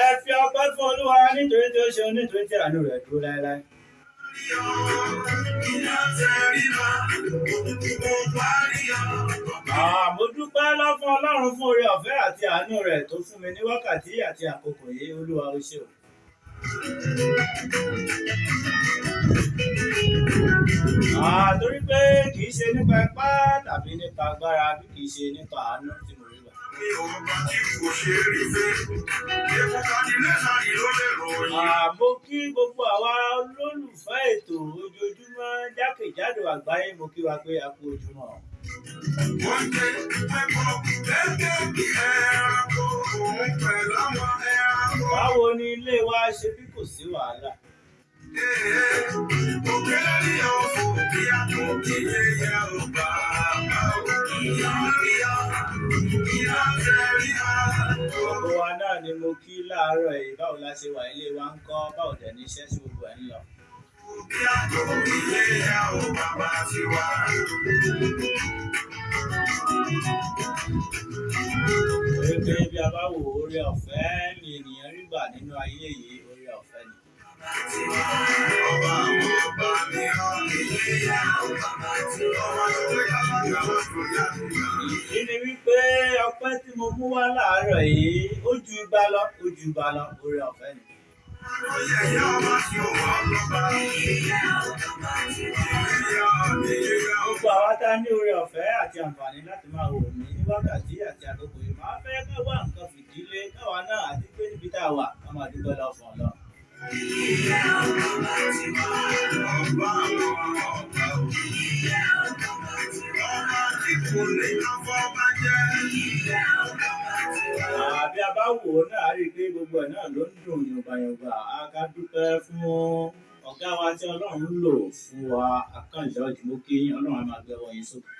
Ẹ fi ọpẹ́ fún Olúwa nítorí tí ó ṣeun, nítorí tí àánú rẹ̀ dúró láéláé. Mo dúpẹ́ lọ́wọ́ Ọlọ́run fún oore ọ̀fẹ́ àti àánú rẹ̀ tó fún mi ní wákàtí àti àkókò yìí. Olúwa, ó ṣé o. Torí pé kì í ṣe nípa ipá tàbí nípa agbára, bí kì í ṣe nípa àánú tí mo rí gbà. Mo kí gbogbo àwa olólùfẹ́ ètò ojoojúmọ́ jákèjádò àgbáyé, mo kí wa pé a kú ojúmọ́. Báwo ni ilé wa ṣe bí kò sí wàhálà? Gbogbo wa náà ni mo kí láàárọ̀ yìí. Báwo la ṣe wà, ilé wa ń kọ́, báwo dẹ̀ ní iṣẹ́ sí gbogbo ẹ̀ ń lọ? Torí pé bí a bá wò ó, oore ọ̀fẹ́ ni ènìyàn rí gbà nínú ayé yìí, oore ọ̀fẹ́ ni. Ìdí ni wípé ọpẹ́ tí mo mú wá láàárọ̀ yìí, ó ju igba lọ, ó ju igba lọ, oore ọ̀fẹ́ ni. Gbogbo àwa tá ní oore ọ̀fẹ́ àti àǹfààní láti máa wò mí ní wákàtí àti àkókò yìí, màá fẹ́ ká wá nǹkan fìdílé káwa náà àti pé níbi tá a wà, ká máa dúpẹ́ lọ́wọ́ fún Ọlọ́run. Bí a bá wò ó náà, a rí i pé gbogbo ẹ̀ náà ló ń dùn yùngbàyùngbà. A ká dúpẹ́ fún ọ̀gá wa tí Ọlọ́run ń lò fún wa, Akànjọ́ Mo kí yín, Ọlọ́run á máa gbé ọwọ́ yín sókè.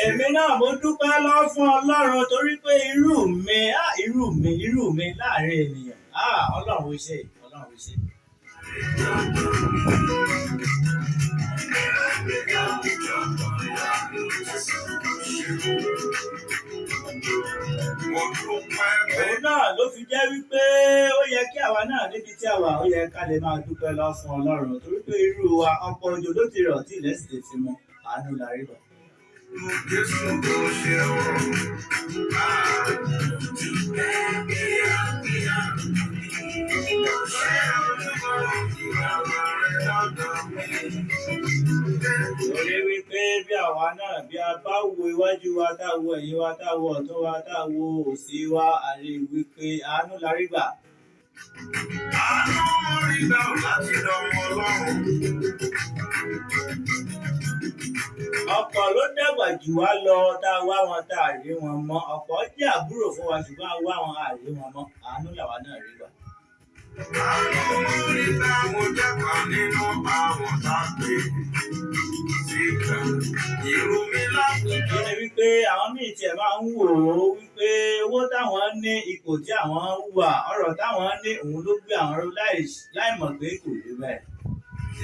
Èmi náà mo dúpẹ́ lọ́wọ́ fún Ọlọ́run torí pé irú mi, irú mi, irú mi láàrin ènìyàn. Ọlọ́run ó ṣe, Ọlọ́run ó ṣe. Òun náà ló fi jẹ́ wípé ó yẹ kí àwa náà níbi tí a wà, ó yẹ ká lè máa dúpẹ́ lọ́wọ́ fún Ọlọ́run torí pé irú wa, ọ̀pọ̀ òjò ló ti rọ̀ tí ilẹ̀ sì ti fi mọ́, àánú la rí gbà. Torí wípé bí àwa náà bí a bá wo iwájú wa, tá wo ẹ̀yìn wa, tá wo ọ̀tún wa, tá wo òsì wa, a rí wípé àánú la rí gbà. Àánú rí gbà láti dọmọ Ọlọ́run. Ọ̀pọ̀ ló dàgbà jù wá lọ tá a wá wọn tá a rí wọn mọ́. Ọ̀pọ̀ jẹ́ àbúrò fún wa ṣùgbọ́n a wá wọn a rí wọn mọ́. Àánú làwa náà rí gbà. Àánú rí gbà, mo jẹ́ kan nínú àwọn tá a pè síta. Irú mi láwùjọ. Ìdí ni wípé àwọn míì tiẹ̀ máa ń wò ó wípé owó táwọn ní, ipò tí àwọn wà, ọrọ̀ táwọn ní, òun ló gbé àwọn ró láì mọ̀ pé kò rí bẹ́ẹ̀.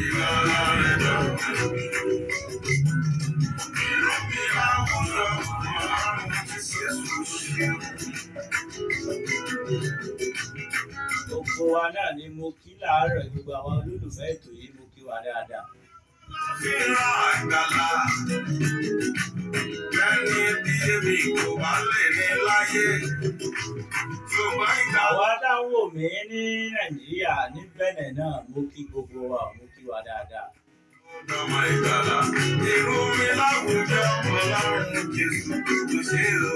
Ìgbàlà rẹ̀ dọ̀tun. Irú mi láwùjọ Ọlọ́run Jésù ṣe. Gbogbo wa náà ni mo kí láàárọ̀, gbogbo àwọn olólùfẹ́ ètò yìí mo kí wa dáadáa. Fíra àgbàlá. Ẹni bí èmi kò bá lè ní láyé. Ṣùgbọ́n ìgbà Àwa táwọn wò mí ní Nàìjíríà, ní Bẹ̀nẹ̀ náà, mo kí gbogbo wa, mo kí wa dáadáa. Ọmọ ìgbàlà. Irú mi láwùjọ Ọlọ́run Jésù kò ṣe o.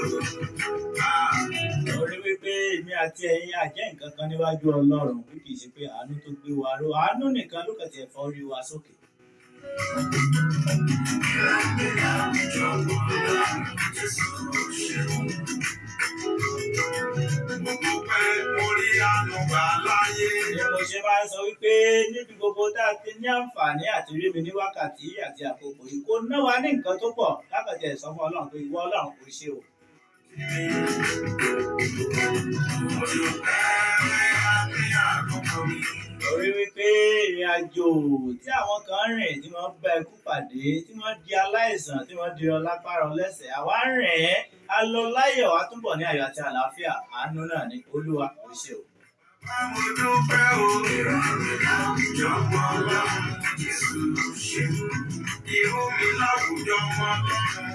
Torí wípé èmi àti ẹ̀yin a jẹ́ nǹkan kan níwájú Ọlọ́run, bí kì í ṣe pé àánú tó gbé wa ró, àánú nìkan ló kàn tiẹ̀ fọ́ orí wa sókè. Mo dúpẹ́ mo rí àánú gbà láyé. Ni mo ṣe máa ń sọ wípé níbi gbogbo tá a ti ní àǹfààní àti rí mi ní wákàtí àti àkókò yìí, kò ná wa ní nǹkan tó pọ̀ lákàtí ẹ̀ sọ fún Ọlọ́run pé ìwọ Ọlọ́run kò ṣe o. Mo dúpẹ́ ní àkókò mi. Torí wípé ìrìn àjò tí àwọn kan rìn tí wọ́n bá ikú pàdé, tí wọ́n di aláìsàn, tí wọ́n di ọlápára ọlẹ́sẹ̀, àwa rìn ín, a lọ láyọ̀, a túnbọ̀ ní ayọ̀ àti àlàáfíà. Àánú náà ni Olúwa kò ṣe o. Mo dúpẹ́ o. Jọ̀wọ́ Ọlọ́run Jésù ṣe. Irú mi láwùjọ wọn lọ́run.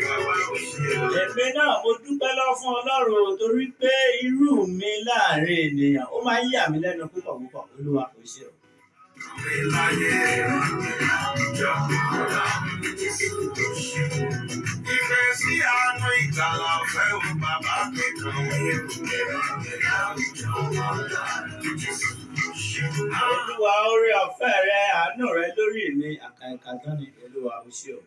Bàbá ò ṣe o. Èmi náà mo dúpẹ́ lọ́wọ́ fún Ọlọ́run o, torí pé irú mi láàrin ènìyàn ó máa ń yà mí lẹ́nu púpọ̀ púpọ̀. Olúwa kò ṣe o. Mi láyé. Jọ̀wọ́ Ọlọ́run Jésù ṣe. Ìfẹ́ sí àánú ìgbàlà ọ̀fẹ́ o, bàbá mi kàn mí o. Láwùjọ wọn lọ́run Jésù ṣe. Olúwa, oore ọ̀fẹ́ rẹ, àánú rẹ lórí mi, àkàìkà tán ni. Olúwa ó ṣe o.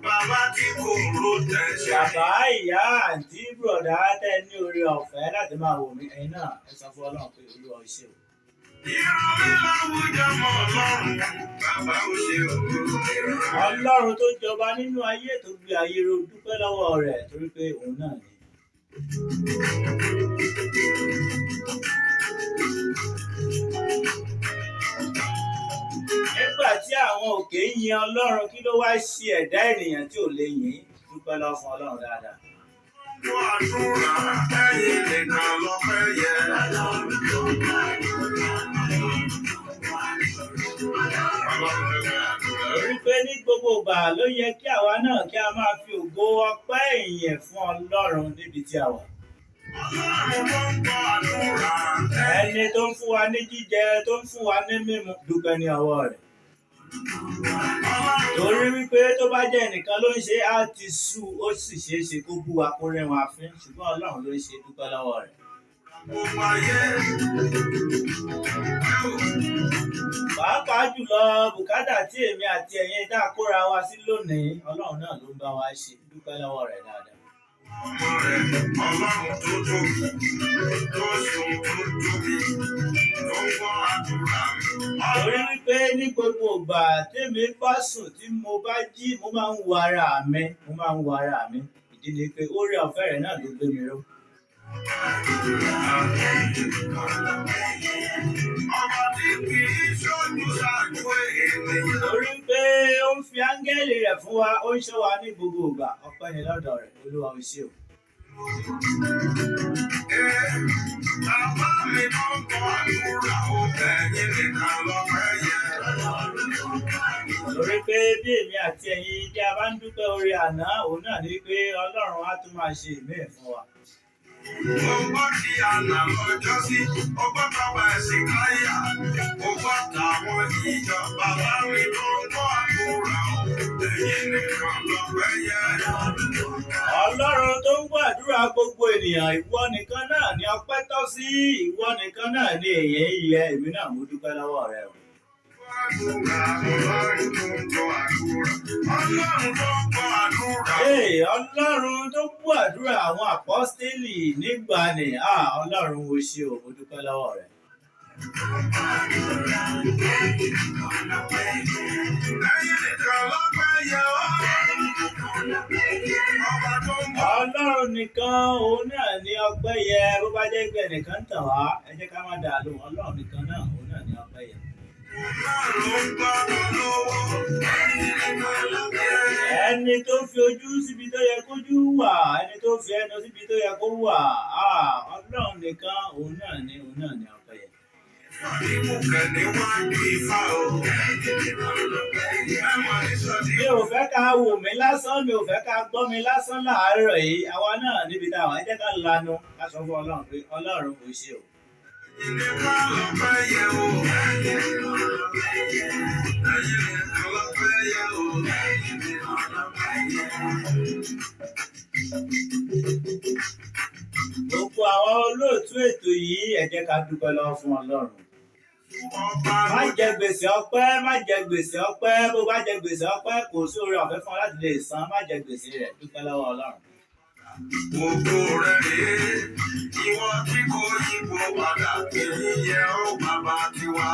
Bàbá tí kò rò tẹ̀sẹ̀. Bàbá, ìyá, àǹtí, bùrọ̀dá tẹ́ ní oore ọ̀fẹ́ láti máa wò mí, ẹ̀yin náà ẹ sọ fún Ọlọ́run pé Olúwa ó ṣe o. Irun mi láwùjọ mọ́ Ọlọ́run, bàbá ó ṣe o. Ọlọ́run tó jọba nínú ayé tó gbé ayé ró, dúpẹ́ lọ́wọ́ rẹ̀ torí pé òun náà ni. Nígbà tí àwọn òkè ń yin Ọlọ́run, kí ló wá ṣe ẹ̀dá ènìyàn tí ò lè yìn? Dúpẹ́ lọ́wọ́ fún Ọlọ́run dáadáa. Wọ́n àdúrà ẹ̀yin nìkan lọ́pẹ́ yẹ. Torí pé ní gbogbo ìgbà ló yẹ kí àwa náà kí a máa fi ògo ọpẹ́ ìyìn fún Ọlọ́run níbi tí a wà. Ọlọ́run ló ń gbọ́ àdúrà. Ẹni tó ń fún wa ní jíjẹ, tó ń fún wa ní mímu, dúpẹ́ ní ọwọ́ rẹ̀. Torí wípé tó bá jẹ́ ẹnìkan ló ń ṣe, á ti sú, ó sì ṣeé ṣe kó bú wa kó rẹ́ wọn fín, ṣùgbọ́n Ọlọ́run ló ń ṣe, dúpẹ́ lọ́wọ́ rẹ̀. Gbogbo ayé. Pàápàá jùlọ bùkátà tí èmi àti ẹ̀yin tá a kóra wa sí lónìí, Ọlọ́run náà ló ń bá wa ṣe, dúpẹ́ lọ́wọ́ rẹ̀ dáadáa. Ọmọ rẹ̀ Ọlọ́run tó tóbi, tó ṣeun tó tóbi, tó ń gbọ́ àdúrà mi. Torí wípé ní gbogbo ìgbà tèmi bá sùn tí mo bá jí, mo máa ń wo ara mi, mo máa ń wo ara mi. Ìdí ni pé oore ọ̀fẹ́ rẹ̀ náà ló gbé mi ró. Ọba tí kì í ṣojú ṣáájú ènìyàn. Torí pé ó ń fi áńgẹ́lì rẹ̀ fún wa, ó ń ṣọ́ wa ní gbogbo ìgbà. Ọpẹ́ ni lọ́dọ̀ rẹ̀, Olúwa ó ṣé o. Bàbá mi tó ń gbọ́ àdúrà ó ẹ̀yin nìkan lọ́pẹ́ yẹ. Torí pé bí èmi àti ẹ̀yin bí a bá ń dúpẹ́ oore àná, òun náà ni pé Ọlọ́run á tún máa ṣe ìmíì fún wa. Mo gbọ́ ti àná lọ́jọ́ sí, ó gbọ́ tàwọn ẹ̀sìn káyà, ó gbọ́ tàwọn ìjọ. Bàbá mi tó ń gbọ́ àdúrà ó ẹ̀yin nìkan lọ́pẹ́ yẹ. Ọlọ́run tó ń gbàdúrà gbogbo ènìyàn, ìwọ nìkan náà ni ọpẹ́ tọ́ sí, ìwọ nìkan náà ni èyí ń yẹ, èmi náà mo dúpẹ́ lọ́wọ́ rẹ o. Àdúrà Ọlọ́run tó ń gbọ́ àdúrà. Ọlọ́run tó ń gbọ́ àdúrà. Ee, Ọlọ́run tó gbàdúrà àwọn àpọ́stélì nígbàanì, Ọlọ́run wo ṣe o, mo dúpẹ́ lọ́wọ́ rẹ. Ẹ̀yin nìkan lọ́pẹ́ yẹ ọ́. Ọba tó ń gbọ́. Ọlọ́run nìkan òun náà ni ọpẹ́ yẹ, bó bá jẹ́ pé ẹnìkan ń tàn wá, ẹ jẹ́ ká má dàá lóhùn. Ọlọ́run nìkan náà òun náà ni ọpẹ́ yẹ. Náà ló ń gbọ́ lọ́wọ́. Ẹ̀yin nìkan lọ́pẹ́ yẹ. Ẹni tó fi ojú síbi tó yẹ kójú wà, ẹni tó fi ẹnu síbi tó yẹ kó wà, Ọlọ́run nìkan òun náà ni ọpẹ́ yẹ. Mi ò fẹ́ ká wò mí lásán, mi ò fẹ́ ká gbọ́ mi lásán láàárọ̀ yìí. Àwa náà níbi tá a wà, ẹ jẹ́ ká lanu ká sọ fún Ọlọ́run pé Ọlọ́run kò ṣe o. Gbogbo àwọn olóòtú ètò yìí, ẹ jẹ́ ká dúpẹ́ lọ́wọ́ fún Ọlọ́run. Má jẹ gbèsè ọpẹ́, má jẹ gbèsè ọpẹ́, bó bá jẹ gbèsè ọpẹ́ kò sí oore ọ̀fẹ́ fún ọ láti lè san, má jẹ gbèsè rẹ̀, dúpẹ́ lọ́wọ́ Ọlọ́run. Gbogbo rẹ̀ rèé, ìwọ tí kò yípo padà, èyí yẹ ọ́ bàbá tiwa.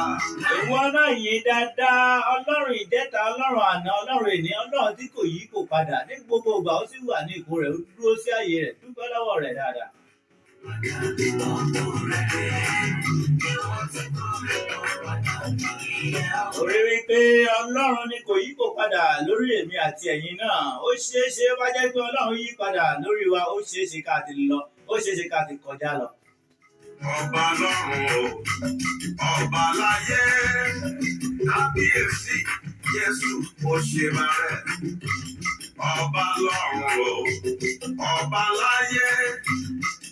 Ìwọ náà yìn dáadáa, Ọlọ́run Ọlọ́run ìjẹta, Ọlọ́run àná, Ọlọ́run èní, Ọlọ́run tí kò yí kò padà. Ní gbogbo ìgbà ó sì wà ní ipò rẹ̀, ó dúró sí ààyè rẹ̀. Dúpẹ́ lọ́wọ́ rẹ̀ dáadáa. Orí wípé Ọlọ́run ni kò yí kò padà lórí èmi àti ẹ̀yin náà. Ó ṣeé ṣe bá jẹ́ pé Ọlọ́run yí padà lórí wa, ó ṣeé ṣe ká ti lọ, ó ṣeé ṣe ká ti kọjá lọ. Ọba lọ́run o, ọba láyé, kábíyèsí, Jésù ó ṣe bàrẹ̀. Ọba lọ́run o, ọba láyé,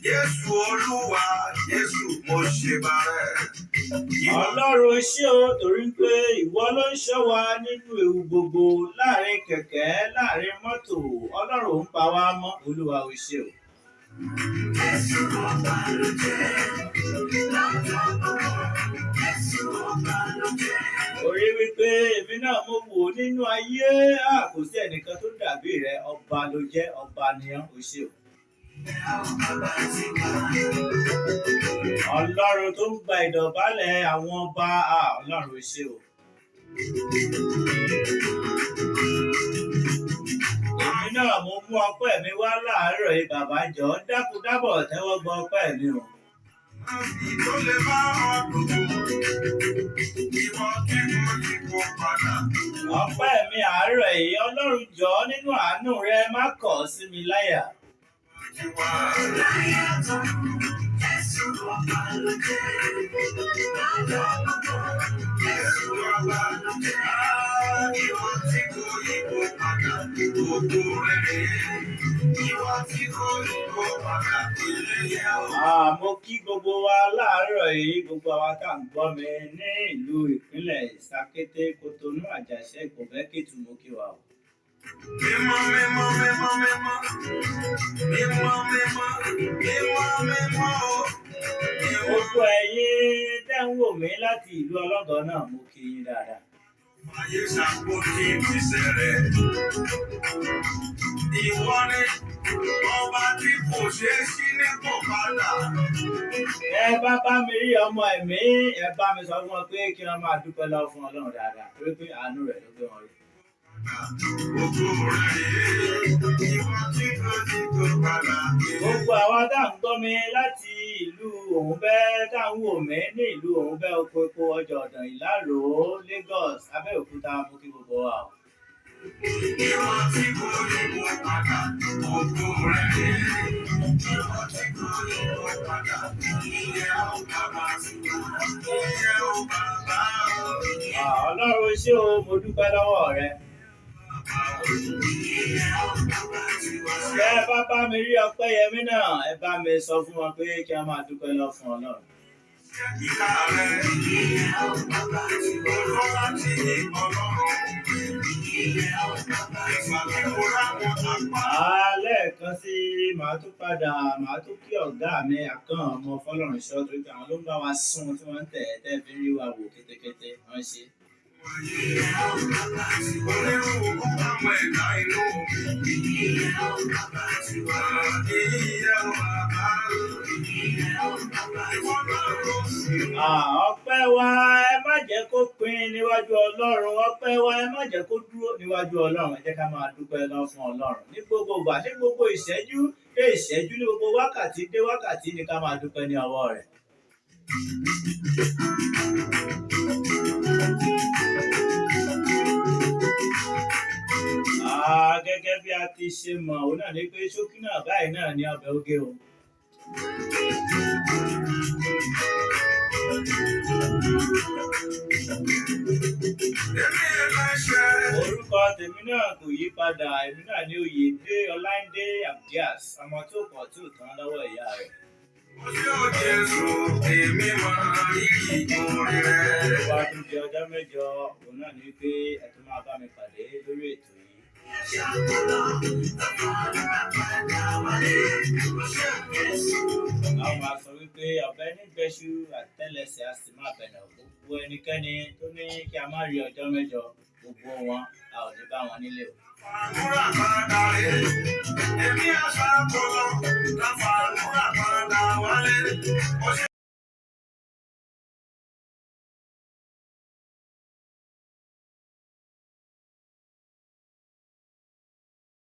Jésù Olúwa, Jésù mo ṣe bàrẹ̀. Ọlọ́run ṣé o, torí pé ìwọ ló ń ṣọ́ wa nínú ewu gbogbo, láàrin kẹ̀kẹ́, láàrin mọ́tò, Ọlọ́run ń pa wá mọ́, Olúwa o ṣé o. Orí wípé èmi náà mo wò nínú ayé, a kò sí ẹnìkan tó dàbí rẹ, ọba ló jẹ́, ọba ni ọ́, o ṣé o. Ọlọ́run tó ń gba ìdọ̀bálẹ̀ àwọn ọba, a Ọlọ́run o ṣé o. Èmi náà mo mú ọpẹ́ mi wá láàárọ̀ yìí, bàbá jọ̀ọ́ dákun dábọ̀ tẹ́wọ́ gba ọpẹ́ mi o. Àbí tó lè bá ọdún ìwọ kí mo yí kó padà. Ọpẹ́ mi àárọ̀ yìí, Ọlọ́run jọ̀ọ́ nínú àánú rẹ má kọ̀ sí mi láyà. Tiwa. Jésù ọba, ìwọ tí kò yí kó padà, gbogbo rẹ̀ rèé. Ìwọ tí kò yí kó padà, ilé yẹ ọ́. Mo kí gbogbo wa láàárọ̀ yìí, gbogbo àwa tá à ń gbọ́ mi ní ìlú ìpínlẹ̀ Ìsakété, Kotonu, Àjàṣẹ́, Ìkọ̀bẹ́, Kétu, mo kí wa o. Mímọ́ mímọ́ mímọ́ mímọ́ mímọ́ mímọ́ mímọ́ mímọ́ o. Gbogbo ẹ̀yin tẹ́ ń wò mí láti ìlú Ọlọ́gàn náà, mo kí yín dáadáa. Ayé ṣàkóso ìfisẹ̀ rẹ̀. Ìwọ ni ọba tí kò ṣeé ṣí nípò padà. Ẹ bá bá mi rí ọmọ ẹ̀mí, ẹ bá mi sọ fún wọn pé kí wọ́n máa dúpẹ́ lọ́wọ́ fún Ọlọ́run dáadáa, torí pé àánú rẹ̀ ló gbé wọn rí. Gbogbo rẹ̀ rèé. Ìwọ tí kò ṣí kò padà. Gbogbo àwa tá à ń gbọ́ mi láti ìlú Òhùnbẹ́, tá à ń wò mí ní ìlú Òhùnbẹ́, oko epo, ọjà ọ̀dàn, Ìláró, Lagos, Abẹ́òkúta, mo kí gbogbo wa o. Ìwọ tí kò yí kò padà. Gbogbo rẹ̀ rèé. Ìwọ tí kò yí kò padà. Ìyẹ́ ó bàbá. Ìyẹ́ ó bàbá o. Ọlọ́run ṣé o, mo dúpẹ́ lọ́wọ́ rẹ. Ẹ bá bá mi rí Ọpẹ́yẹmí náà, ẹ bá mi sọ fún wọn pé kí wọ́n máa dúpẹ́ lọ fún Ọlọ́run. Ìka rẹ̀ ó láti Ọlọ́run. Ìgbà tí mo ráwọn apá. Lẹ́ẹ̀kan sí i, màá tún padà, màá tún kí ọ̀gá mi Àkàn ọmọ Fọlọ́runṣọ́, torí pé àwọn ló ń bá wa sún tí wọ́n ń tẹ̀ tẹ́ fi ń rí wa wò kétékété, wọ́n ṣe. Onírúurú àwọn ẹ̀dá inú omi. Ìyẹ́ ó bàbá. Ìwọ náà ló sì Ọpẹ́ wa ẹ má jẹ́ kó pin níwájú Ọlọ́run, ọpẹ́ wa ẹ má jẹ́ kó dúró níwájú Ọlọ́run, ẹ jẹ́ ká máa dúpẹ́ lọ fún Ọlọ́run ní gbogbo ìgbà, ní gbogbo ìṣẹ́jú dé ìṣẹ́jú, ní gbogbo wákàtí dé wákàtí ni ká máa dúpẹ́ ní ọwọ́ rẹ̀. Gẹ́gẹ́ bí a ti ṣe mọ̀, òun náà ní pé ṣókí náà báyìí náà ní ọbẹ̀ oge o. Èmi ẹlẹ́ṣẹ̀. Orúkọ tèmi náà kò yí padà, èmi náà ní Oyèdé Ọláìndé Abdias, ọmọ tó pọ̀ tí ò tán lọ́wọ́ ìyá rẹ̀. Ojú Jésù, èmi máa rírì oore rẹ̀. Ó wá tún di ọjọ́ mẹ́jọ, òun náà ní pé ẹ tún máa bá mi pàdé lórí ètò yìí. A máa sọ wípé ọ̀bẹ nígbẹ́ṣú àtẹ́lẹsẹ̀ a sì máa bẹ̀nà. Gbogbo ẹnikẹ́ni tó ní kí a má rí ọjọ́ mẹ́jọ, gbogbo wọn a ò ní bá wọn nílé o. Àdúrà padà rè.